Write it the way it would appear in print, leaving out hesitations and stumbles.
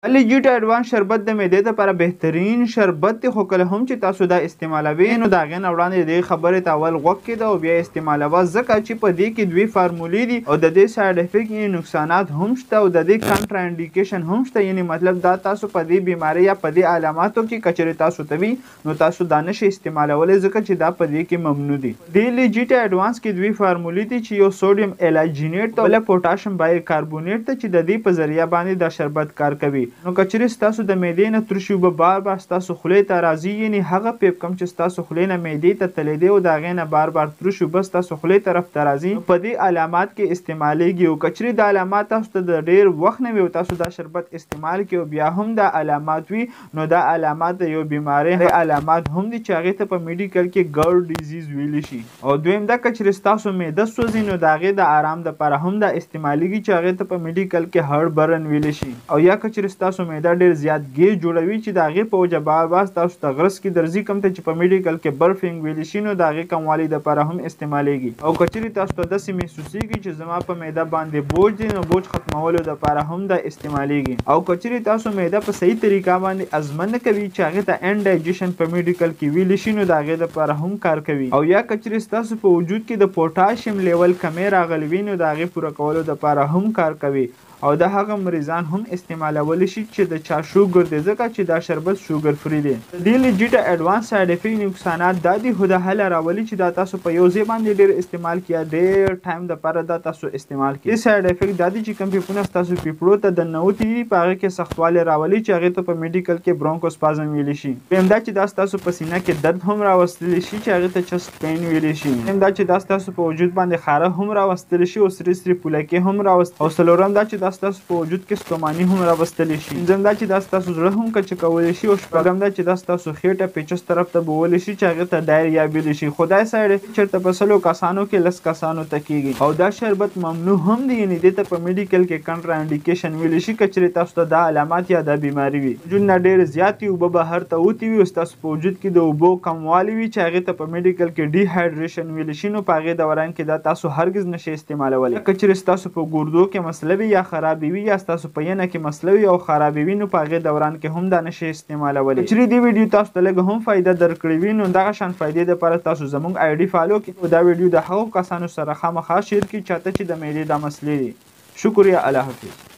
لیجیټا اډوانس شربت د معدې لپاره بهترین شربت دی، خو کله هم چې تاسو دا استعمالوئ نو د هغې نه وړاندې دې خبرې ته اول غوږ کېده او بیا استعمالوه، ځکه چې په دې کې دوې فارمولې دي او د دې side effect یعنې نقصانات هم شته او د دې contraindication هم شته. یعنې مطلب دا تاسو په دې بیمارۍ یا په دې علاماتو کې که چېرې تاسو ته وي نو تاسو دا نشئ استعمالولی، ځکه چې دا په دې کې ممنوع دي. دې لیجیټا اډوانس کې دوې فارمولې دي چې یو sodium alginate ته بله potassium bicarbonate ته، چې د دې په ذریعه باندې دا شربت کار کوي. نو که چېرې ستاسو د معدې نه ترشي اوبه بار بار ستاسو خولې ته راځي، یعنې هغه پیپ کوم چې ستاسو خولې نه معدې ته تللی دی او د هغې نه بار بار ترشي اوبه ستاسو خولې طرف ته راځي، په دې علامات کې استعمالیږي. او که چېرې دا علامات تاسو ته د ډېر وخت نه وي او تاسو دا شربت استعمال کړئ او بیا هم دا علامات وي، نو دا علامات د یو بیمارۍ علامات هم دي چې هغې ته په medical کې GERD disease ویلی شي. او دویم دا که چېرې ستاسو معده سوځي نو د هغې د آرام دپاره هم دا استعمالیږي چې هغې ته په medical کې heartburn ویلی شي. او یا که چېرې ستاسو معده ډېر زیات ګیس جوړوي چې د هغې په وجه بار بار ستاسو ته غرس کې درځي، کوم ته چې په medical کې burping ویلی شي، نو د هغې کموالي دپاره هم استعمالیږي. او که چېرې تاسو ته داسې محسوسیږي چې زما په معده باندې بوج دی، نو بوج ختمولو دپاره هم دا استعمالیږي. او که چېرې تاسو معده په صحیح طریقه باندې هضمه نه کوي چې هغې ته indigestion په medical کې ویلی شي، نو د هغې دپاره هم کار کوي. او یا که چېرې ستاسو په وجود کې د potassium level کمی راغلی وي، نو د هغې پوره کولو دپاره هم کار کوي. او دا هغه مریضان هم استعمالولی شي چې د چا شوګر دی، ځکه چې دا شربت sugar free دی. د دې لیجیټا advance side effect نقصانات دا دي، خو دا هله راولي چې دا تاسو په یو ځای باندې ډېر استعمال کړئ یا ډېر time دپاره دا تاسو استعمال کړئ. دې side effect دا دي چې کوم پیپونه ستاسو پیپړو ته دننوتي دي په هغې کې سختوالی راولي چې هغې ته په medical کې bronchospasm ویلی شي. دویم دا چې دا ستاسو په سینه کې درد هم راوستلی شي چې هغې ته chest pain ویلی شي. دریم دا چې دا ستاسو په وجود باندې خاره هم راوستلی شي او سرې سرې پولکې هم راوست. او څلورم دا چې دا ستاسو په وجود کې ستوماني هم راوستلی شي. پنځم دا چې دا ستاسو زړه هم کچ کولی شي. او شپږم دا چې دا ستاسو خېټه پیچس طرف ته بولی شي چې هغې ته diarrhea ویلی شي. خو دا side چېرته په 100 کسانو کې 10 کسانو ته کیږي. او دا شربت ممنوع هم دی، یعنې دې ته په medical کې contraindication ویلی شي که چېرې تاسو ته دا علامات یا دا بیماري وي. وجود نه ډېر زیاتې اوبه بهر ته وتې وي او ستاسو په وجود کې د اوبو کموالی وي چې هغې ته په medical کې dehydration ویلی شي، نو په هغې دوران کې دا تاسو هرګز نشئ استعمالولی. که چېرې ستاسو په ګردو کې مسله وي یا خرابې وي یا ستاسو په ینه کې مسله وي او خرابې وي، نو په هغې دوران کې هم دا نشئ استعمالولی. که چېرې دې ویډیو تاسو ته لږ هم فایده درکړې وي، نو دغه شان فایدې دپاره تاسو زموږ ID follow کړئ او دا ویډیو د هغو کسانو سره خامخا share کړئ چاته چې د معدې دا مسلې دي. شکریه، الله حافظ.